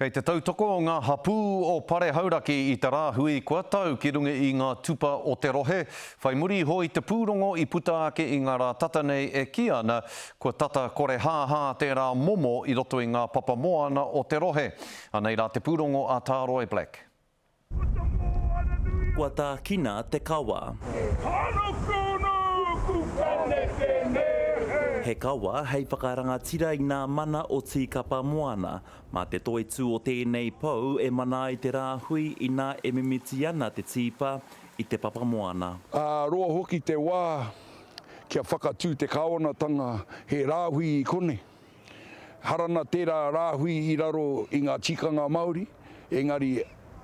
Kei te tautoko ngā hapū o Pare Hauraki i te rāhui kua tau ki runga i ngā tupa o te rohe, whai muri iho i te pūrongo i puta ake i ngā rā tata nei e kī ana kua tata korehāhā tērā momo i roto i ngā papa moana o te rohe. Anei rā te pūrongo a Tāroe Black. Kua tākina te kawa. He kawa hei whakarangatira i nā mana o Tīkapa Moana. Mā te toitū o tēnei pou e mana ai te rāhui inā e mimiti ana te tīpa i te papa moana. Ā, roa hoki te wā kia whakatū te kāwanatanga he rāhui i konei. Harana tērā rāhui i raro i ngā tikanga Māori, engari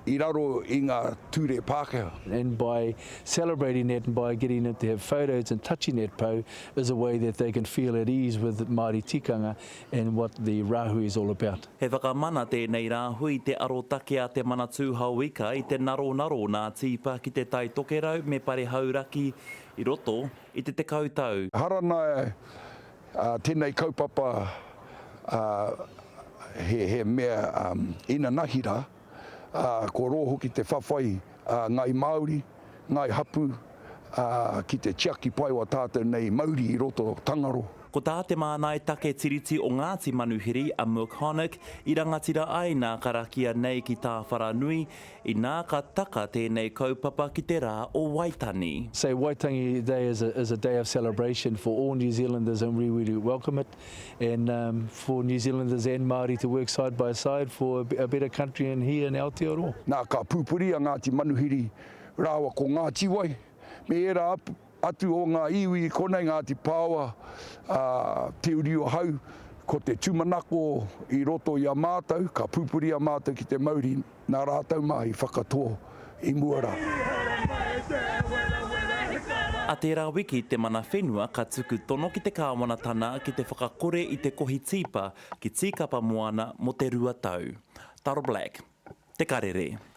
i raro i ngā ture Pākehā. And by celebrating that and by getting them to have photos and touching that pou is a way that they can feel at ease with Māori tikanga and what the rāhui is all about. He whakamana tēnei rāhui te arotake a Te Manatū Hao Ika i te naronaro nā Tīpa ki Te Tai Tokerau me Pare Hauraki i roto i te tekau tau. Harana Tēnei kaupapa he mea inanahi rā, kua roa hoki te whawhai a Ngāi Māori, Ngāi Hapū ki te tiaki pai o a tātou nei mauri i roto Tangaroa. Ko tā te mānai take Tiriti o Ngāti Manuhiri a Mook Honik i rangatira ai nā karakia nei ki Tāwharanui Inā ka taka tēnei kaupapa ki te rā o Waitangi. Say Waitangi Day is a is a day of celebration for all New Zealanders and we really welcome it and um for New Zealanders and Māori to work side by side for a better country in here in Aotearoa. Nā, ka pupuri a Ngāti Manuhiri rāua ko Ngāti Wai me ērā atu o ngā iwi i konei, Ngāti Pāoa, ā, Te Uri o Hau, ko te tūmanako i roto i a mātou, ka pupuri a mātou ki te mauri nā rātou mā i whakatō i mua rā. A tērā wiki te mana whenua ka tuku tono ki te kāwanatana ki te whakakore i te kohi tīpa ki Tīkapa Moana mō te rua tau. Taro Black. Te Karere.